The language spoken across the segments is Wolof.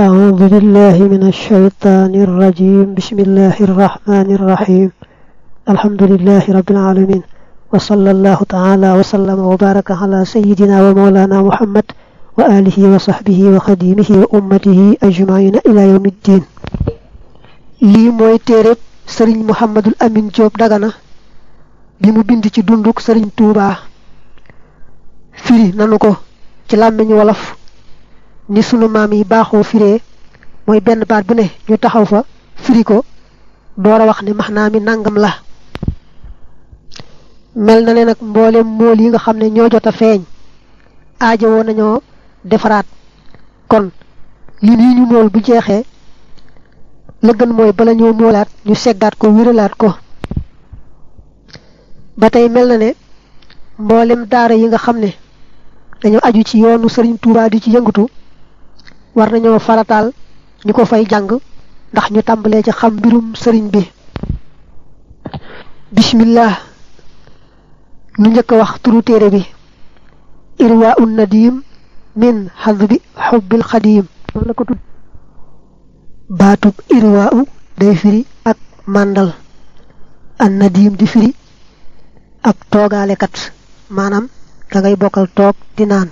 أعوذ بالله من الشيطان الرجيم بسم الله الرحمن الرحيم الحمد لله رب العالمين وصلى الله تعالى وسلم وبارك على سيدنا ومولانا محمد وآله وصحبه وخديمه وأمته أجمعين إلى يوم الدين لي موي تيرب سرين محمد الأمين جوب دغنا بيمو بند ci dunduk سرين توبا firi nanu ko ci làmmiñ wolof ni sunu maam yi baaxoo firee mooy benn baat bu ne ñu taxaw fa firi ko door a wax ne maxnaa mi nangam la mel na ne nag mboolem mool yi nga xam ne ñoo jot a feeñ aajowoo nañoo defaraat kon li nii ñu mool bu jeexee la gën mooy bala ñoo moolaat ñu seggaat ko wéralaat ko ba tey mel na ne mboolem daara yi nga xam ne dañoo aju ci yoonu Serigne Touba di ci yëngatu war nañoo farataal ñu ko fay jàng ndax ñu tàmbalee ci xam mbirum sëriñ bi bismillah ñu njëkk wax turu téere bi irwaa'un nadim min hadbi hubbil xadim la ko tudd baatub irwaa'u day firi ak màndal an nadim di firi ab toogaalekat maanaam ka ngay bokkal toog di naan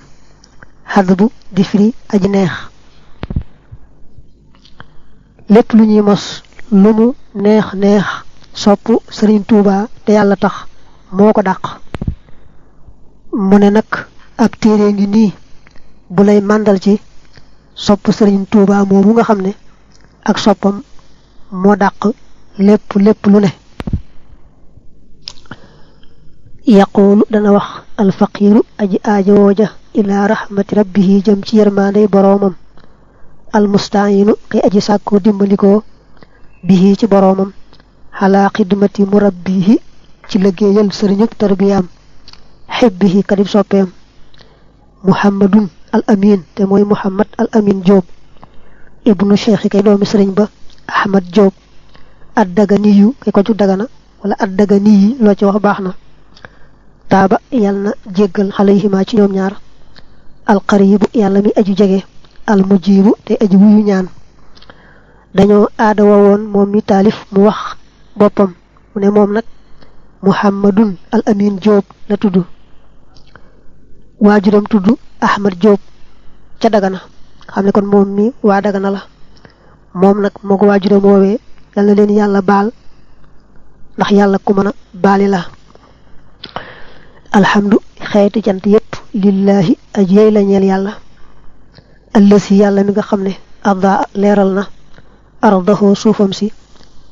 hadbu di firi aji neex lépp lu ñuy mos lu mu neex neex sopp Serigne Touba te yàlla tax moo ko dàq mu ne nag ab téere ngi nii bu lay màndal ci sopp Serigne Touba moomu nga xam ne ak soppam moo dàq lépp lu ne yaqulu dana wax alfaqiru aji aajowooja ila rahmati rabbihi jëm ci yërmaandey boroomam almustaayinu kay aji sàkkoo dimbalikoo bihi ci boroomam xalaa xidmati murabbihi ci liggéeyal sëriñub tarbiyaam xibbihi kadib soppeem muhammadun al amin te mooy muhammad al amin Jóob ibnu cheikhi kay doomi sëriñ ba ahmad Jóob addaganiyu kay ko ju dagana wala addaganiyi loo ci wax baax na taaba yàlla na jéggal xalayhima ci ñoom ñaar alqaribu yàlla mi aju jege almujibu te aju wuyu ñaan dañoo aada woon moom mi taalif mu wax boppam mu ne moom nag muhammadun al amin Jóob la tudd waajuram tudd ahmad Jóob ca dagana xam ne kon moom mi waa dagana la moom nag moo ko waajuram woowee yal na leen yàlla baal ndax yàlla ku mën a baali la alhamdu xeeti cant yépp lillahi aj yey la ñeel yàlla allasi yàlla mi nga xam ne adda leeral na ardahu suufam si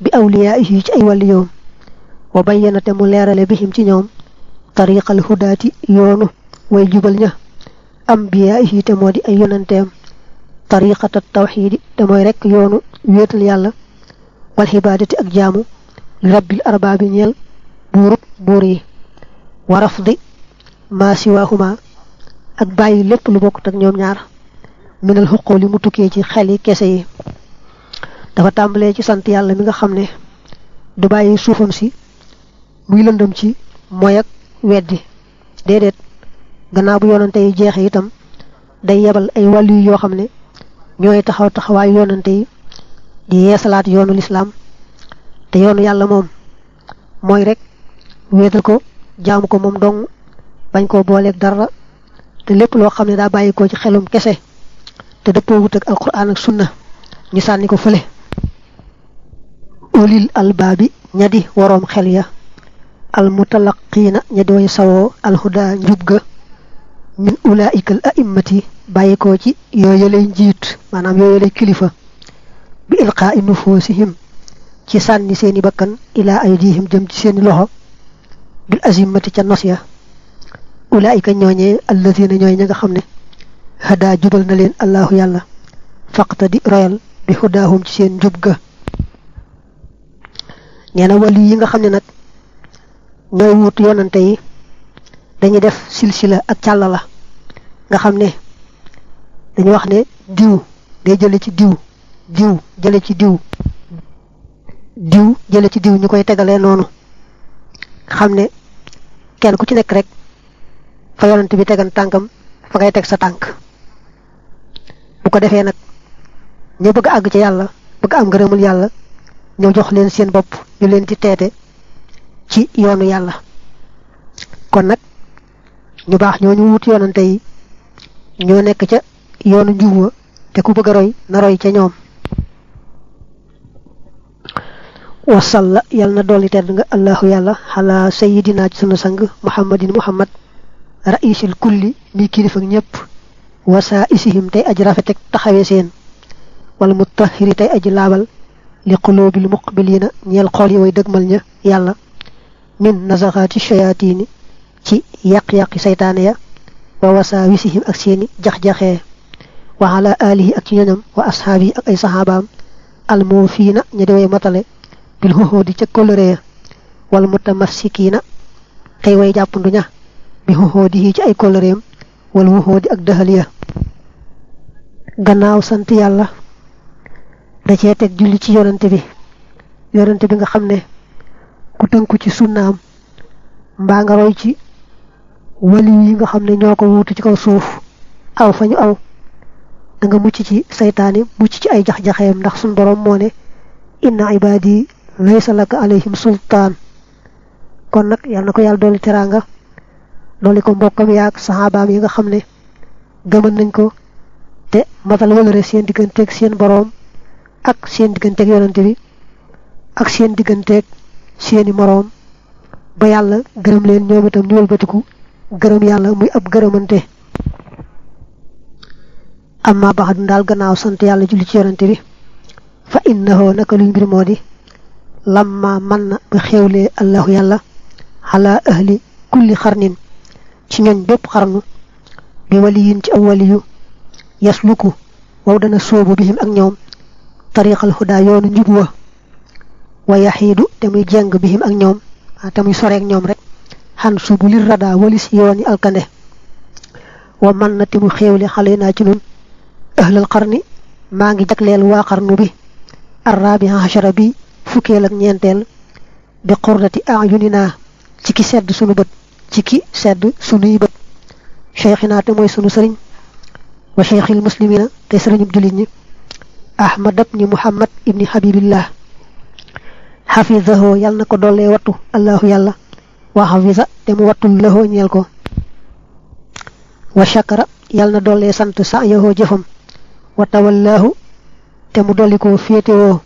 bi awliyaa'ihi ci ay wàlliyoom wa bayyana te mu leerale bihim ci ñoom tariqal hudaati yoonu way jubal ña ambiyaa'ihi te moo di ay yonanteem tariqata tawxiidi te mooy rekk yoonu wéetal yàlla wal xibaadati ak jaamu li rabbil arbaabi ñeel buur yi wa rafdi maa siwaahuma ak bàyyi lépp lu bokkut ak ñoom ñaar minal xuqoo li mu tukkee ci xel yi kese yi dafa tàmbalee ci sant yàlla mi nga xam ne du bàyyi suufam si muy lëndëm ci mooy ak weddi déedéet gannaaw bu yoonante yi jeexe itam day yebal ay wàllu yoo xam ne ñooy taxaw taxawaayu yoonante yi di yeesalaat yoonu lislaam te yoonu yàlla moom mooy rek wéetal ko jaamu ko moom dong bañ koo booleeg dara te lépp loo xam ne daa bàyyi ko ci xelum kese te dëppoo wut ak alquran ak sunna ñu sànni ko fële ulil albaabi ña di waroom xel ya almutalaqiina ña di way sawoo alhuda njub ga min ulaikal a'immati bàyyi ko ci yooyu lay njiit maanaam yooyu lay kilifa bi ilqaa'i nufuusihim ci sànni seeni bakkan ilaa aydihim jëm ci seeni loxo bil azimati ca nos ya ulaika ñooñee alladina ñooy ña nga xam ne hada jubal na leen allahu yàlla faqtadi royal bi hudaahum ci seen njub ga nee na wali yi nga xam ne nag ñooy wut yonante yi dañuy def silsila ak càlla la nga xam ne dañu wax ne diw day jële ci diw jële ci diw jële ci diw ñu koy tegalee noonu xam ne kenn ku ci nekk rek fa yonante bi tegan tànkam fa ngay teg sa tànk bu ko defee nag ñu bëgg àgg ci yàlla bëgg am ngërëmul yàlla ñoo jox leen seen bopp ñu leen di teete ci yoonu yàlla. kon nag ñu baax ñooñu wut yoonante yi ñoo nekk ca yoonu njub wa te ku bëgg a roy na roy ca ñoom. wasalla yàlla na dolli tedd nga allahu yàlla xalaa sayidina ci sunu sang muhammadin muhammad raisil kulli mi kilifa ñëpp wasaa isihim tey aji rafetek taxawee seen wala mutahhiri tey aji laabal li qulubil muqbilina ñeel xool yi way dëgmal ña yàlla min nazaxaati shayaatini ci yàq-yàqi saytaane ya wa wasaa wisihim ak seeni jax-jaxee wa ala alihi ak ci ñoñam wa ashaabi ak ay saxaabaam almuufiina ña di way matale bil xuxóodi ca kóllëre ya wal mutamassikiina tey way jàppandu ña bi xuxóodi yi ci ay kóllëreem wal xuxóodi ak dëxal ya. gannaaw sant yàlla da cee teg julli ci yonante bi nga xam ne ku tënku ci sunnaam mbaa nga roy ci waliw yi nga xam ne ñoo ko wuutu ci kaw suuf aw fa ñu aw da nga mucc ci saytaane mucc ci ay jax-jaxeem ndax suñ borom moo ne inna ibadi laysa laka alayhim sultaan. kon nag yàlla na ko yàlla dolli teraanga dolli ko mbokkam yaak saxaabaam yi nga xam ne gëmën nañ ko te matal walëre seen digganteeg seen boroom ak seen digganteeg yonante bi ak seen digganteeg seeni moroom ba yàlla gërëm leen ñoom itam ñu wëlbatiku gërëm yàlla muy ab gërëmante. amma baxadu daal gannaaw sant yàlla julli ci yonante bi fa innahu naka luy mbir moo di lamma man na ba xewlee allahu yàlla xalaa ahli kulli xarnin ci ñooñ bépp xarnu bi waliyin ci aw waliyu yasluku waw dana sóobu bihim ak ñoom tariqal huda yoonu njub wa yaxiidu te muy jeng bihim ak ñoom te muy soreek ñoom rek xan subu lir rada walis yooni alkande wa man na te mu xewle xale naa ci nun ahlal xarni maa ngi jagleel waa xarnu bi arrabi'a ashara bi fukkeel ak ñeenteel bi qurrati a'yunina ci ki sedd sunu bët ci ki sedd sunuy bët cheikhina te mooy sunu sëriñ wa cheikhil muslimina te sëriñub jullit ñi ahmad ibni muhammad ibni habibillah xafizahu yàlla na ko dollee wattu allahu yàlla wa xafiza te mu wattul lahoo ñeel ko wa shakara yàlla na dollee sant sa yahoo jëfam wa tawallahu te mu dolli ko féetewoo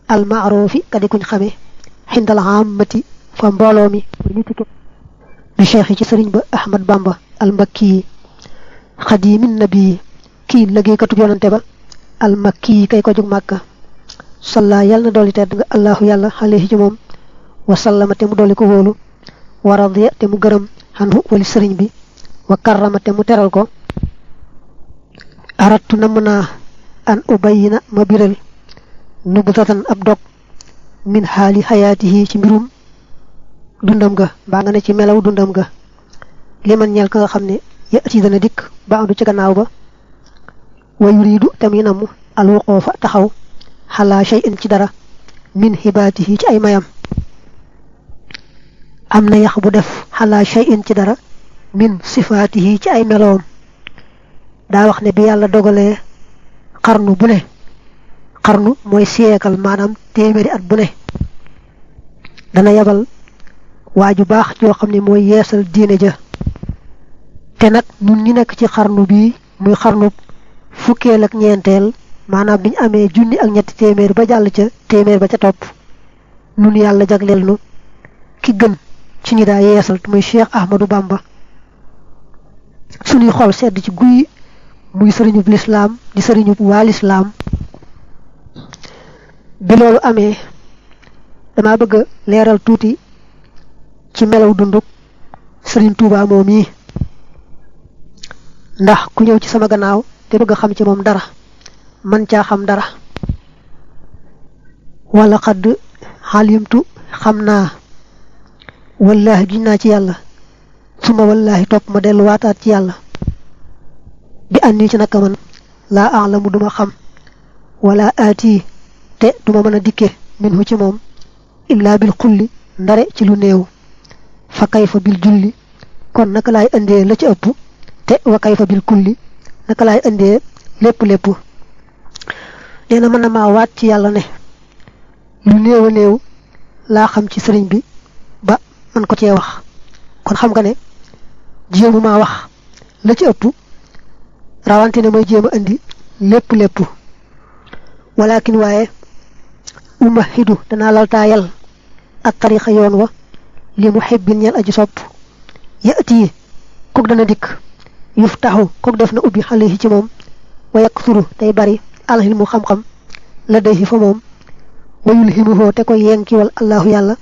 almaarufi kadi kuñ xame xindal aamati fa mbooloo mi bi cheikh yi ci sëriñ ba ahmad bamba almakki yi xadimin nabi kii liggéeykatub yonante ba almakki yi kay ko jóg màkka salla yàlla na dolli tedd nga allahu yàlla alayhi ci moom wa sallama te mu dolli ko wóolu wa radiya te mu gërëm xanhu wali sëriñ bi wa karrama te mu teral ko arattu namm naa an ubayina ma biral nubutatan ab dog min xaali xayaatihi ci mbirum dundam ga mbaa nga ne ci melaw dundam ga liman ñeel ka nga xam ne yati dana dikk ba andu ci gannaaw ba wa yuridu tamit namu alwuqoofa taxaw xalaa shay'in ci dara min xibaatihi ci ay mayam am na yax bu def xalaa shay'in ci dara min sifaatihi ci ay meloom daa wax ne bi yàlla dogalee xarnu bu ne xarnu mooy siyeekal maanaam téeméeri at bu ne dana yabal waaju baax joo xam ne mooy yeesal diine ja te nag ñun ñi nekk ci xarnu bii muy xarnu fukkeel ak ñeenteel maanaam biñu amee junni ak ñetti téeméer ba jàll ca téeméer ba ca topp nun yàlla jagleel nu ki gën ci ñi daa yeesal muy Cheikh Ahmadou Bamba suñuy xol sedd ci guy muy sëriñub lislaam di sëriñub waa lislaam bi loolu amee dama bëgg a leeral tuuti ci melaw dunduk sëriñ Tuubaa moom yi ndax ku ñëw ci sama gannaaw te bëgg a xam ci moom dara man caa xam dara wala xadd xalimtu xam naa wallaahi giñ naa ci yàlla suma wallaahi topp ma dellu waataat ci yàlla bi ànd ci naka man laa alamu duma xam wala aati te duma mën a dikke minhu ci moom illaa bil xulli ndare ci lu néew fa kayfa bil julli kon naka laay indee la ci ëpp te wa kayfa bil kulli naka laay indee lépp neena mën na maa waat ci yàlla ne lu néew a néew laa xam ci sëriñ bi ba man ko cee wax kon xam nga ne jéemu maa wax la ci ëpp rawante ne mooy jéem a indi lépp walakin waaye umahidu danaa laltaayal ak tariqa yoon wa li muhibbin ñeel aji sopp yati kook dana dikk yuftahu kook def na ubbi alayhi ci moom wa yaksuru tey bari alhilmu xam-xam la day fa moom wa yulhimuhu te koy yenkiwal allahu yàlla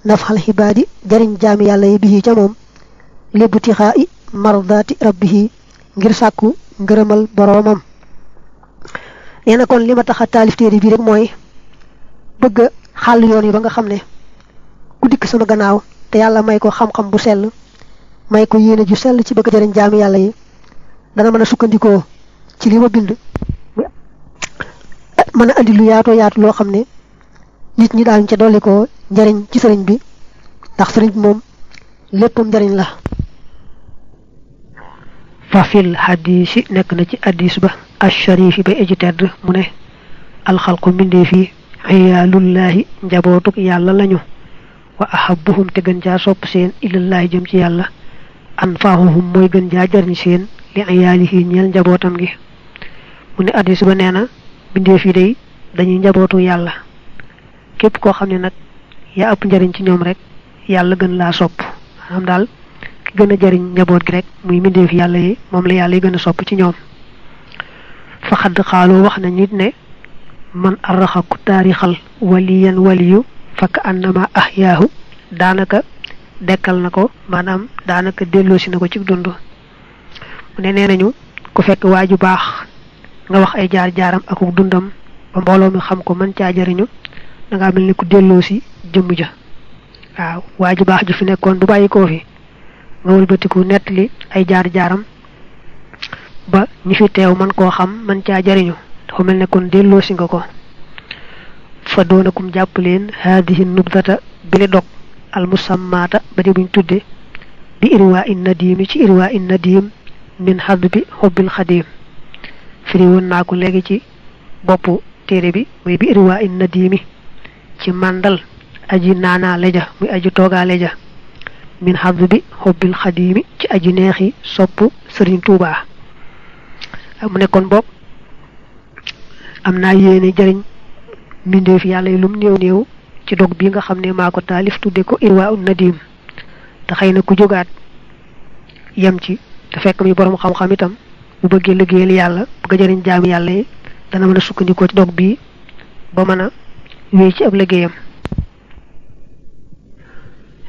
nafxal xibaadi jariñ jaami yàlla yi bihi ca moom libtixaa'i mardaati rabbihi ngir sàkku ngërëmal boroomam neena kon li ma tax a taalif téere bi rek mooy bëgg xàll yoon yi ba nga xam ne ku dikk sama gannaaw te yàlla may ko xam-xam bu sell may ko yéene ju sell ci bëgg jariñ jaami yàlla yi dana mën a sukkandikoo ci li ma bind mën a andi lu yaatu loo xam ne nit ñi daañu ca dolli ko njariñ ci sëriñ bi ndax sëriñ bi moom léppam njariñ la fafil hadisi nekk na ci hadis ba asharifi bay aji tedd mu ne alxalqu mbindee fi xiyaalullaahi njabootuk yàlla lañu wa ahabbuhum te gën jaa sopp seen ilallaahi jëm ci yàlla anfaahuhum mooy gën jaa jariñ seen li iyaalihi ñeel njabootam gi mu ne hadis ba nee na mbindee fi day dañuy njabootu yàlla képp koo xam ne nag yaa ëpp njariñ ci ñoom rek yàlla gën laa sopp maanaam daal ki gën a jariñ njaboot gi rek muy mbindeef yàlla yi moom la yàlla yi gën a sopp ci ñoom fa xadd xaaloo wax na nit ne man arraxa ku taarixal waliyan waliyu fakk annama ahyaahu daanaka dekkal na ko maanaam daanaka delloosi na ko ci dund mu ne nee nañu ku fekk waaju baax nga wax ay jaar-jaaram ak dundam ba mbooloo mi xam ko mën caa jariñu da ngaa mel ni ku delloosi jëmm ja waaw waaju baax ju fi nekkoon bu bàyyi koo fi nga wëlbatiku nettali ay jaar-jaaram ba ñi fi teew man koo xam man caa jariñu dafa mel ne kon delloosi nga ko fa doonakum jàpp leen haadihi nubdata bi li dog al musammaata ba di buñ tudde bi irwaa in nadiimi ci irwaa in nadiim min hadd bi xubbil xadiim firi woon naa ko léegi ci boppu téere bi muy bi irwaa in nadiimi ci màndal aji naanaa leja muy aji toogaa leja min hadd bi xubbil xadiimi ci aji neexi sopp sëriñ Tuubaa mu nekkoon bopp am naa yéene jëriñ mbindeef yàlla yi lum néew néew ci dog bi nga xam ne maa ko taalif tudde ko irwaa un nadim te xëy na ku jógaat yem ci te fekk mi borom xam-xam itam bu bëggee liggéeyal yàlla bëgg a jëriñ jaami yàlla yi dana mën a sukkandikoo ci dog bi ba mën a wéy ci ab liggéeyam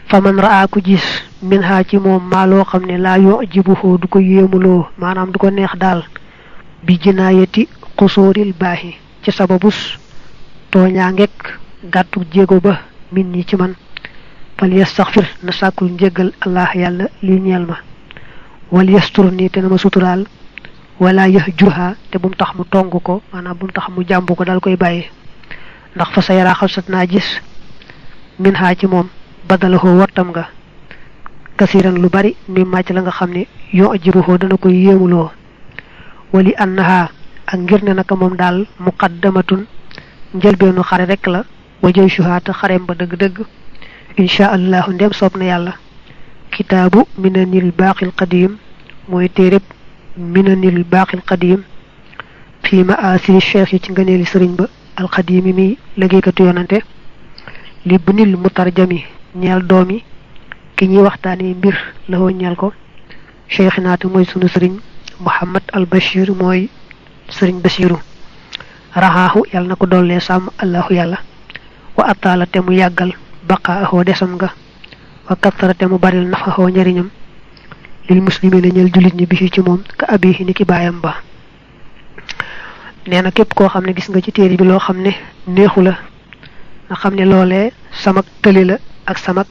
fa man raa ku gis min ha ci moom maa loo xam ne laa yoo jibuhoo du ko yéemuloo maanaam du ko neex daal bi jinaayati xusóoril baaxi ci sababus tooñaa ngekk gàttu jéego ba min ñi ci man fal yastaxfir na sàkkul njéggal allah yàlla li ñeel ma wal yastur ni te na ma suturaal wala yah jurha te bu mu tax mu tong ko maanaam bu mu tax mu jàmb ko dal koy bàyyi ndax fa sa yaraa xalsat naa gis min ha ci moom badalahoo wattam nga kasiran lu bari mi màcc la nga xam ne yoo ajibuhoo dana koy yéemuloo wali annaha ak ngir ne naka moom daal muqaddamatun njëlbeenu xare rek la wajay shuhaata xarem ba dëgg-dëgg insha allahu ndem soob na yàlla kitaabu minanil baaqil qadim mooy téereb minanil baaqil qadim fii ma asiri cheikh yi ci ngëneeli sëriñ ba alqadimi mi liggéeykatu yonante li bunil mutarjami ñeel doomi ki ñuy waxtaane mbir la woo ñeel ko cheikh naata mooy sunu sëriñ Muhammad al Bashir mooy sëriñ Basiru raxaaxu yàlla na ko dollee sàmm allahu yàlla wa ataala te mu yàggal baqaahoo desam nga wa kattara te mu baril nafaxoo njariñam lil muslimina ñeel jullit ñi bi ci moom ka abihi ni ki baayam ba nee na képp koo xam ne gis nga ci téere bi loo xam ne neexu la nga xam ne loolee samak tëli la ak samak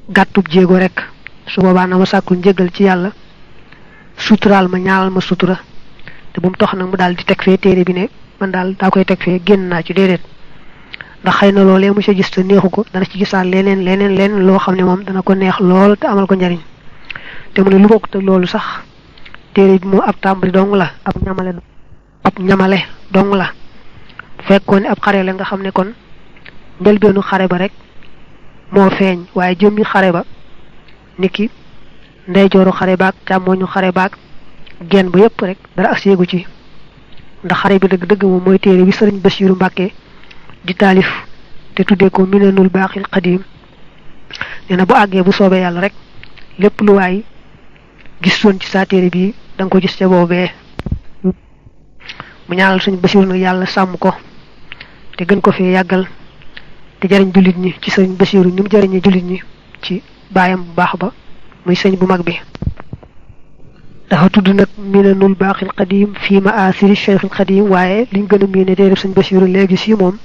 gàttub jéego rek su boobaa na ma sàkkul njëgal ci yàlla suturaal ma ñaanal ma sutura te bu mu tax nag mu daal di teg fee téere bi ne man daal daa koy teg fee génn naa ci déedéet ndax xëy na loolee mu sa gis te neexu ko dana ci gisaat leneen loo xam ne moom dana ko neex lool te amal ko njariñ te mu ne lu bokk te loolu sax téere bi moo ab tàmbali dong la ab ñamale ab ñamale dong la fekkoon ab xare la nga xam ne kon njëlbeenu xare ba rek moo feeñ waaye jëmmi xare ba niki ndeyjooru xare baag càmmooñu xare baag genn ba yépp rek dara ak séegu ci ndax xare bi dëgg-dëgg moom mooy téere bi sëriñ Basiiru Mbàkke di taalif te tuddee ko Minanul Baaxil Xadiim nee na bu àggee bu soobee yàlla rek lépp lu waay gisoon ci saa téere bi da nga ko gis ca boobee mu ñaanal sëriñ Basiiru nag yàlla sàmm ko te gën ko fee yàggal te jariñ jullit ñi ci sëriñ Basiiru ni mu jariñee jullit ñi ci baayam bu baax ba muy sëñ bu mag bi dafa tudd nag Minanul Baaxil Xadiim fii ma'aasiri Cheikhul Xadiim waaye liñ gën a miine téere sëñ Basiiru léegi si moom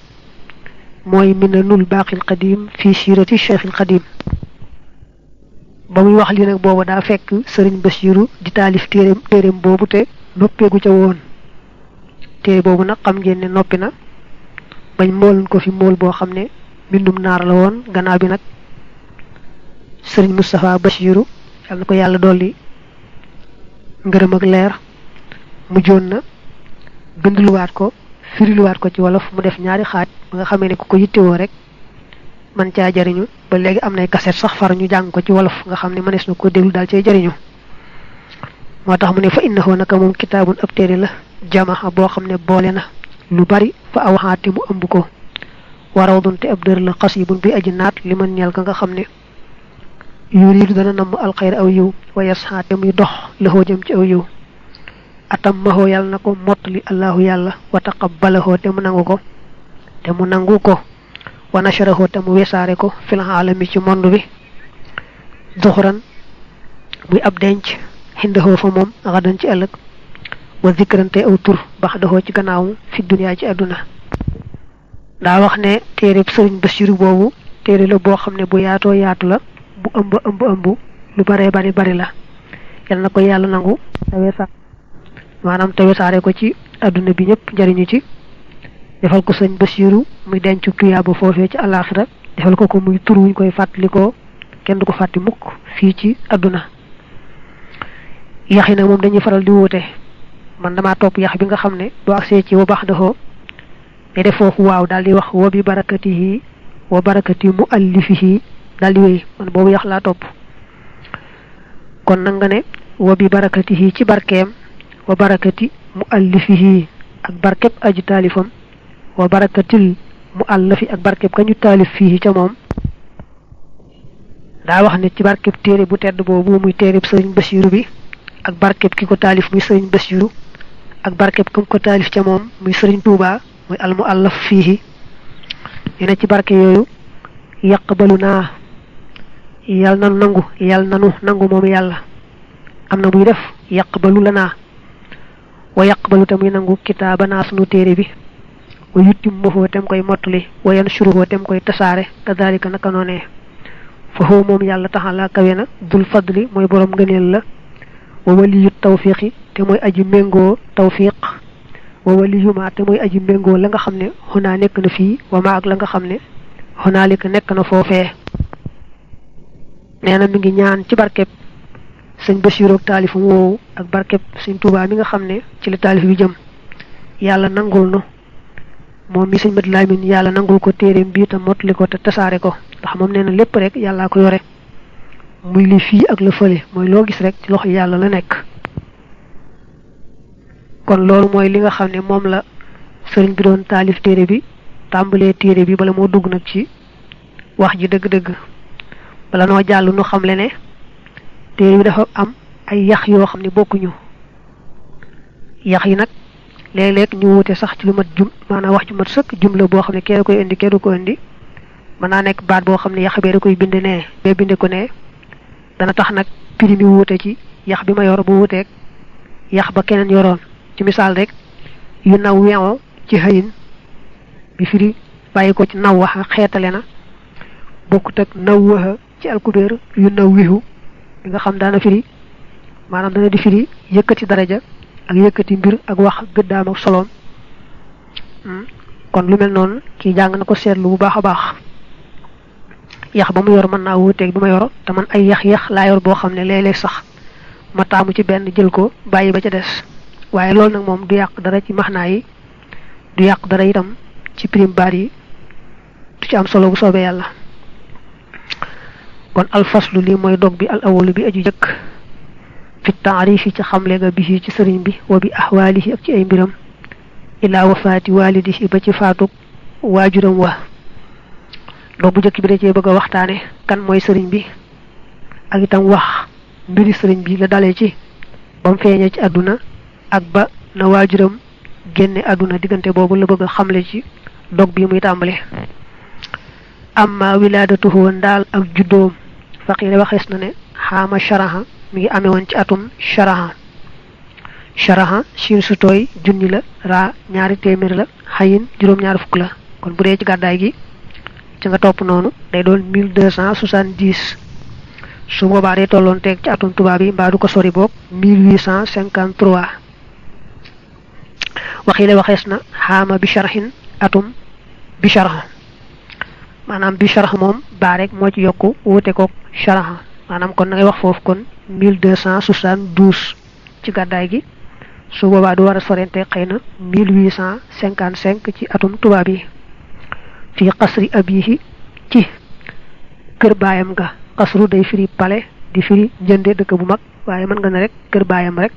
mooy Minanul Baaxil Xadiim fii siirati Cheikhul Xadiim ba muy wax li nag boobu daa fekk sëriñ Basiiru di taalif téereem boobu te noppeegu ca woon téere boobu nag xam ngeen ne noppi na bañ mooloon ko fi mool boo xam ne mbindum naar la woon gannaaw bi nag sëriñ Moustapha Basiiru yàlla na ko yàlla dolli ngërëm ak leer mujjoon na bindluwaat ko firiluwaat ko ci wolof mu def ñaari xaaj ba nga xamee ne ku ko yittewoo rek man caa jariñu ba léegi am nay kaset sax far ñu jàng ko ci wolof nga xam ne mënees na ko déglu daal cay jariñu moo tax mu ne fa innahu naka moom kitaabun ab téere la jamaxa boo xam ne boole na lu bari fa awaxaate mu ëmb ko waraw dunte ab dër la xasibun bi aji naat li man ñeel ka nga xam ne yuriidu dana namm alxayr aw yiw wa yasxaate muy dox laxoo jëm ci aw yiw atam maxoo yàlla na ko mottali allahu yàlla wa taqabbalahoo te mu nangu ko wa nasharahoo te mu wesaare ko fil aalami ci monde bi duxuran muy ab denc xindahoo fa moom xadan ci ëllëg wa zikrante aw tur bax daxoo ci gannaawu fi duniyaa ci àdduna daa wax ne téere sëriñ Basiiru boobu téere la boo xam ne bu yaatoo yaatu la bu ëmb lu bare bari la yal na ko yàlla nangu te wesaare ko ci àdduna bi ñëpp njariñu ci defal ko sëñ Basiiru muy denc tuyaaba foofee ci àllaaxira defal ko muy tur wuñ koy fàttalikoo kenn du ko fàtti mukk fii ci àdduna yax yi nag moom dañuy faral di wuute man damaa topp yax bi nga xam ne boo agsee ci wa bax daxoo ne def foofu waaw daal di wax wa bi barakatihi wa barakati muallifihi daal di wéy man boobu yax laa topp kon nag nga ne wa bi barakatihi ci barkeem wa barakati muallifihi ak barkeb aji taalifam wa barakatil muallafi ak barkeb ka ñu taalif fii ca moom daa wax ne ci barkeb téere bu tedd boobu muy téereb sëriñ Basiiru bi ak barkeb ki ko taalif muy sëriñ Basiiru ak barkeb kam ko taalif ca moom muy sëriñ Tuubaa muy al muallaf fii ñu ne ci barke yooyu yaqbalu naa yàlla nanu nangu moom yàlla am na buy def yaqbalu lanaa wa yaqbalu te muy nangu kitaabanaa sunu téere bi wa yutimmuhu tem koy mottali wa yanshuruhu tem koy tasaare kadalika naka noonee fa huwa moom yàlla taxala kawe na dul fadli mooy borom ngëneel la wa waliyu tawfiqi te mooy aji méngoo tawfiq wa waliyuma te mooy aji méngoo la nga xam ne xunaa nekk na fii wa ma ak la nga xam ne xunaalika nekk na foofee nee na mi ngi ñaan ci barkeb sëñ Basiiru ak taalifam woowu ak barkeb sëñ Tuubaa mi nga xam ne ci la taalif bi jëm yàlla nangul nu moom mi sëñ Mat Lamin yàlla nangul ko téereem bii te mottali ko te tasaare ko ndax moom nee na lépp rek yàllaa ko yore muy li fii ak la fële mooy loo gis rek ci loxo yàlla la nekk kon loolu mooy li nga xam ne moom la sëriñ bi doon taalif téere bi tàmbalee téere bi bala moo dugg nag ci wax ji dëgg-dëgg bala noo jàll nu xam le ne téere bi dafa am ay yax yoo xam ne bokkuñu yax yi nag léeg-léeg ñu wute sax ci lu mat maanaam wax ju mat sëkk jumla boo xam ne kee da koy indi kee du ko indi mën naa nekk baat boo xam ne yax bee da koy bind nee bee binde ko nee dana tax nag prix mi wuute ci yax bi ma yor bu wuuteeg yax ba keneen yoroon ci misaal rek yu naw weewo ci xëyin bi firi bàyyi ko ci naw waxa xeetale na bokkut ak naw waxa ci alkubeer yu naw wihu li nga xam daana firi maanaam dana di firi yëkkati daraja ak yëkkati mbir ak wax gëddaam ak soloom kon lu mel noonu kii jàng na ko seetlu bu baax a baax yax ba mu yor mën naa wuuteeg bi ma yor te man ay yax laa yor boo xam ne léeg-léeg sax ma taamu ci benn jël ko bàyyi ba ca des waaye loolu nag moom du yàq dara ci maxnaa yi du yàq dara itam ci prime baat yi du ci am solo bu soobee yàlla. kon alfaslu lii mooy dog bi al awalu bi aju jëkk fi taarif yi ci xamle ga bi ci sëriñ bi wa bi ahwaalihi ak ci ay mbiram ilaa wafaati waalidihi ba ci faatug waajuram wa. dog bu jëkk bi da cee bëgg a waxtaane kan mooy sëriñ bi ak itam wax mbiri sëriñ bi la dalee ci ba mu feeñee ci àdduna ak ba na waajuram génne àdduna diggante boobu la bëgg a xamle ci dog bi muy tàmbale. amma wilaadatuhu ndaal ak juddoom faqiire waxees na ne xaama sharaha mi ngi amee woon ci atum sharaha siin su tooy junni la raa ñaari téeméer la xayin juróom-ñaar fukk la kon bu dee ci gàddaay gi ci nga topp noonu day doon 1270 su boobaa day tolloon teeg ci atum tubaab yi mbaa du ko sori boog 1853 waxiile waxees na xaama bi sharhin atum bi sharha maanaam bi sharh moom baa rek moo ci yokku wuute koog sharaha maanaam kon na ngay wax foofu kon 1272 ci gàddaay gi su boobaa du war a sorente xëy na 1855 ci atum tubaab yi fii qasri abihi ci kër baayam nga qasru day firi palais di firi njënde dëkk bu mag waaye mën nga ne rek kër baayam rek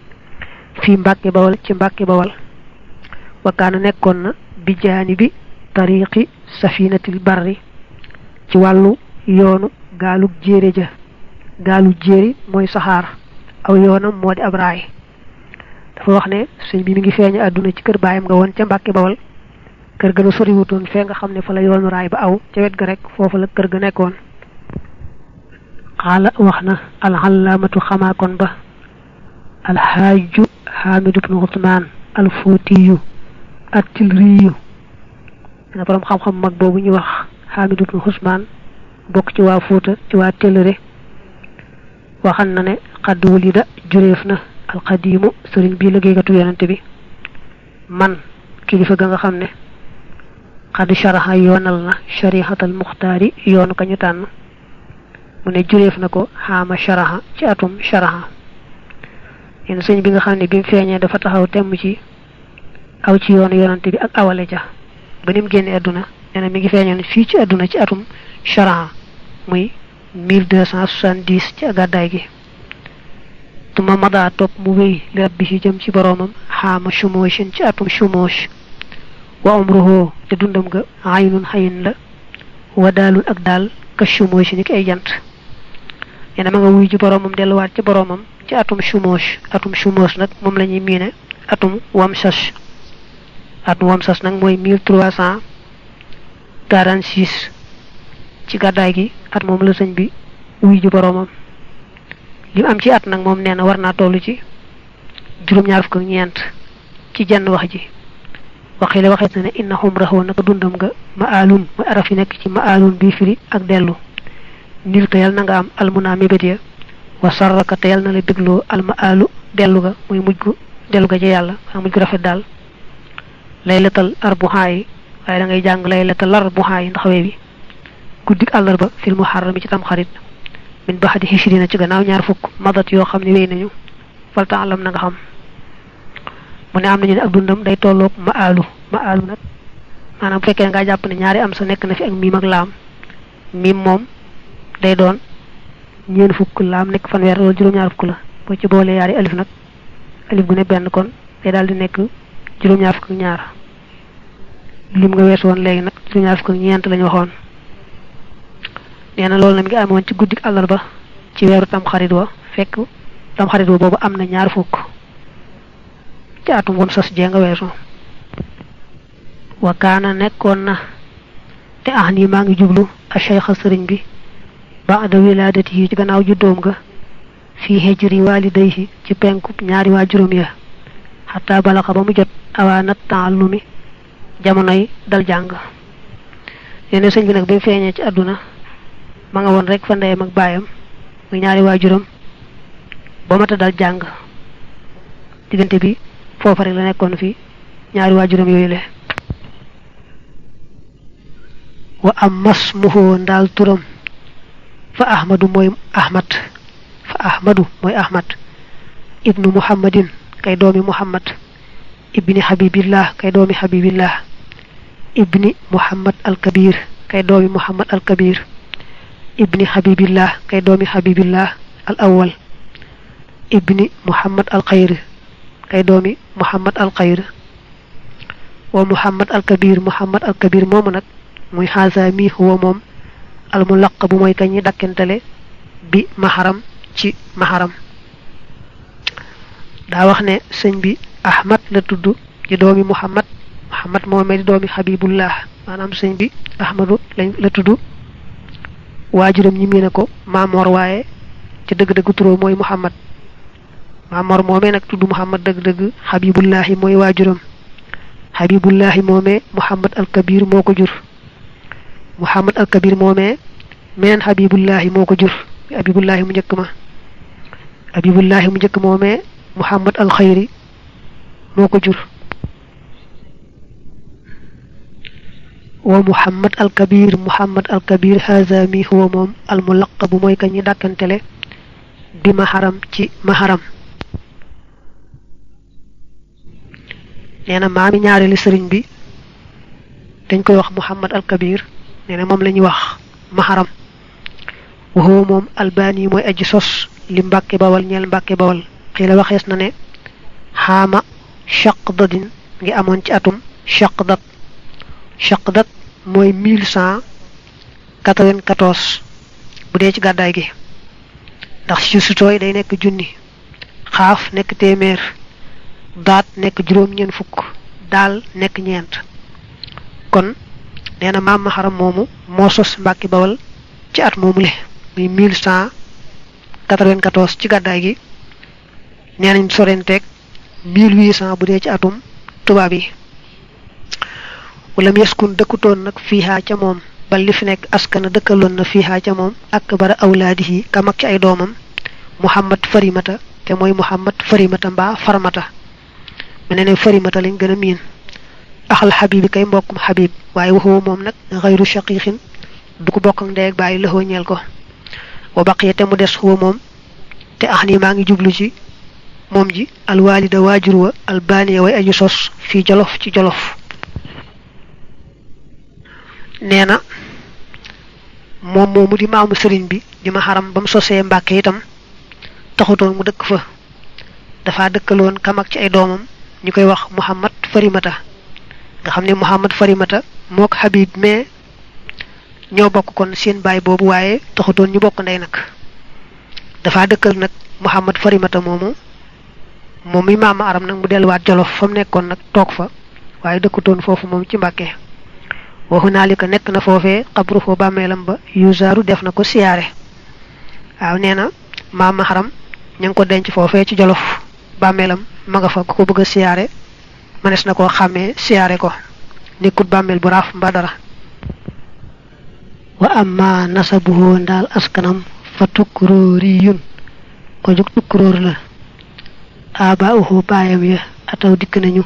fii Mbàkke Bawal ci Mbàkke Bawal wakaana nekkoon na bi jaani bi tariqi safinatil barri ci wàllu yoonu gaalug jéere ja gaalu jéeri mooy saxaar aw yoonam moo di ab raay dafa wax ne sëñ bi mi ngi feeñ àdduna ci kër baayam nga woon ca Mbàkke Bawal kër ga la soriwutoon fee nga xam ne fa la yoonu raay ba aw ca wet ga rek foofu la kër ga nekkoon. xaala wax na alxalaamatu xamaakon ba alxaaju xaamidu bnu Usmaan alfuutiyu attilriyu na borom xam-xam mag boobu ñu wax xaamidu bnu Usmaan bokk ci waa Fuuta ci waa Tellere waxan na ne xadd wulida jureef na alxadiimu sëriñ bi liggéeykatu yonante bi man kilifa ga nga xam ne xadd sharaxa yoonal na sharihatal muxtaari yoonu ka ñu tànn mu ne jureef na ko xaama sharaxa ci atum sharaxa yéen sëñ bi nga xam ne bi mu feeñee dafa taxaw temm ci aw ci yoonu yonante bi ak awale ja ba ni mu génne àdduna nee na mi ngi feeñoon fii ci àdduna ci atum sharaxa muy 1270 ci gàddaay gi tuma mada topp mu wéy li rabbi ci jëm ci boroomam xaama shumooshin ci atum shumoosh wa umruhu te dundam ga aynun xayin la wa daalun ak daal ka shumooshi ni ki ay jant yena ma nga wuy ci boroomam delluwaat ci boroomam ci atum shumoosh nag moom la ñuy miine atum wamsas nag mooy 1346 ci gàddaay gi at moom la sëñ bi wuy ji boroomam li am ci at nag moom nee na war naa toll ci juróom-ñaar fukk ak ñeent ci jenn wax ji waxi la waxeet na ne inna xumrahu naka dundam nga maalun mooy araf yi nekk ci maalun bii firi ak dellu nil te yal na nga am almuna mébét ya wa sarraka te yal na la bégloo almaalu dellu ga muy mujj gu dellu ga ci yàlla ak mujj gu rafet daal laylatal arbuhaa yi waaye da ngay jàng laylatal arbuhaa yi ndax wee bi guddik àllarba fil muharram ci tam xarit min baxdi hichrina ci gannaaw ñaar fukk madat yoo xam ne wéy nañu falta alam na nga xam mu ne am nañu ne ak dundam day tolloog maalu nag maanaam bu fekkee ngaa jàpp ne ñaari am sa nekk na fi ak miim ak laam miim moom day doon ñeen fukk laam nekk fanweer loolu juróom-ñaar fukk la boo ci boolee yaari alif nag alif gu ne benn kon day daal di nekk juróom-ñaar fukk ak ñaar lim nga weesu woon léegi nag juróom-ñaar fukk ak ñeent lañu waxoon nee na loolu na mi ngi amoon ci guddik àllarba ci weeru tamxarit wa fekk tamxarit wa boobu am na ñaar fukk ci atum wam sas jee nga weesu wa kaana nekkoon na te nii maa ngi jublu a cheikha sëriñ bi ba'da wilaadatihi ci gannaaw juddoom ga fii hijri walidayhi ci penku ñaari waajuram ya xataa balaxa ba mu jot awaanat taallumi jamonoy dal jàng nee na sëñ bi nag bi mu feeñee ci àdduna ma nga woon rek fa ndeyam ak baayam muy ñaari waajuram ba mata dal jàng diggante bi foofa rek la nekkoon fi ñaari waajuram yooyu le wa am masmuhu ndaal turam fa ahmadu mooy ahmad ibnu muhammadin kay doomi muhammad ibni habibillah kay doomi habibillah ibni muhammad al kabir kay doomi muhammad al kabir ibni habibillah kay doomi habibillah al awwal ibni muhammad al khayr kay doomi muhammad al khayr wa muhammad al kabir moomu nag muy xaasa mi huwa moom al mulaqab mooy kañi dakkentale bi maharam ci maharam daa wax ne sëñ bi ahmad la tudd di doomi muhammad moomee di doomi habibullah maanaam sëñ bi ahmadu la tudd waajuram ñi miine ko maamoor waaye ci dëgg-dëgg turoo mooy muhammad maamoor moomee nag tudd muhammad dëgg-dëgg habibullahi mooy waajuram habibullahi moomee muhammad al kabir moo ko jur muhammad al kabir moomee meneen habibullahi moo ko jur habibullahi mu njëkk moomee muhammad al khayri moo ko jur wa muhammad al kabir haza mi huwa moom al mulaqab mooy kañi dàkkantele bi maharam ci maharam neena maami ñaareelu sëriñ bi dañ koy wax muhammad al kabir neena moom lañuy wax maharam wa huwa moom albani mooy aji sos li mbàkke bawal ñeel mbàkke bawal xii la waxees na ne xaama shaqdadin ngi amoon ci atum shaqdat mooy 1194 bu dee ci gàddaay gi ndax ci sutooy day nekk junni xaaf nekk téeméer daat nekk juróom ñeen fukk daal nekk ñeent kon neena maam maharam moomu moo sos mbàkke bawal ci at moomu le muy 1194 ci gàddaay gi neenañ sorenteeg 1800 bu dee ci atum tubaab yi wala yaskun dëkkutoon nag fiihaa ca moom bal li fi nekk askana dëkkaloon na fiihaa ca moom akbara awlaadihi ka mag ci ay doomam muhammad farimata te mooy muhammad farimata mbaa farmata mene ne farimata lañ gën a miin axal xabibi kay mbokkum xabib waaye waxoo moom nag xayru shaqiqin du ko bokk ak ndey ak bàyyi lëxoo ñeel ko wa baqiya te mu des xuwa moom te ax ni maa ngi jublu ci moom ji alwalida waajur wa albaniya way aju sos fii jolof ci jolof nee na moom moomu di maamu sëriñ bi di maharam ba mu sosee mbàkke itam taxutoon mu dëkk fa dafa dëkkaloon kamak ci ay doomam ñu koy wax muhammad farimata nga xam ne muhammad farimata mook habib mais ñoo bokk kon seen baay boobu waaye taxutoon ñu bokk ndey nag dafa dëkkal nag muhammad farimata moomu moom mi maama aram nag mu delluwaat jolof fa mu nekkoon nag toog fa waaye dëkkutoon foofu moom ci mbàkke waxu naalika nekk na foofee xabru foo bàmmeelam ba yusaaru def na ko siyaare waaw nee na maama aram ña ngi ko denc foofee ci jolof bàmmeelam ma nga fa ku ko bëgg a siyaare manes na koo xàmmee siyaare ko nekkut bàmmeel bu raaf mba dara wa amma nasabuhu ndaal askanam fa tukkurooriyun ko jóg tukkuróor la abauhu baayam ya ataw dikk nañu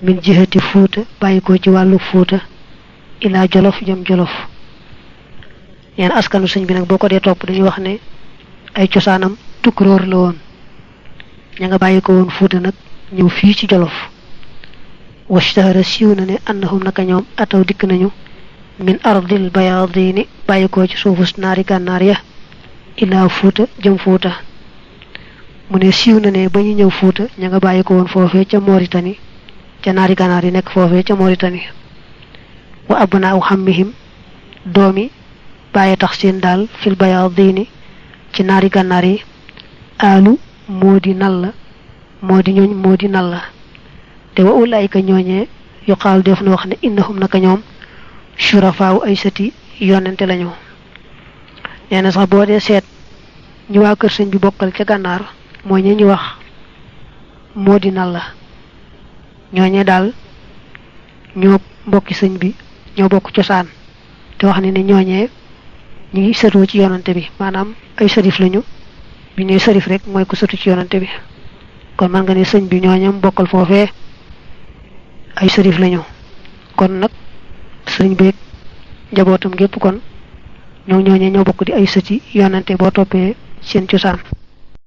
min jihati fuuta bàyyi ko ci wàllu fuuta ilaa jolof jëm jolof yeen askanu sëñ bi nag boo ko dee topp dañuy wax ne ay cosaanam tukkuróor la woon ña nga bàyyi ko woon fuuta nag ñëw fii ci jolof washtahara siiw na ne annahum naka ñoom ataw dikk nañu min ardil bayadini bàyyi ko ci suufus naari gànnaar ya ilaa fuuta jëm fuuta mu ne siiw na ne ba ñu ñëw fuuta ña nga bàyyi ko woon foofee ca Mauritanie ca naari gànnaar yi nekk foofee ca Mauritanie wa abnaaw xammihim doomi bàyyi tax seen daal fil bayadini ci naari gànnaar yi alu moo di nal la te wa ulaayka ñooñee yuqaal def na wax ne innahum naka ñoom shurafaaw ay sëti yonente lañu nee na sax boo dee seet ñu waa kër sëñ bi bokkal ca gànnaar mooy ñu wax moo di nal la ñooñee daal ñoo mbokki sëñ bi ñoo bokk cosaan te wax ne ñooñee ñi ngi sëtoo ci yonante bi maanaam ay sërif lañu bi ñuy sërif rek mooy ko sëtu ci yonante bi kon man nga ne sëñ bi ñooñam bokkal foofee ay sërif lañu kon nag sëñ beeg njabootam gépp kon ñooñee ñoo bokk di ay sëti yonante boo toppee seen cosaan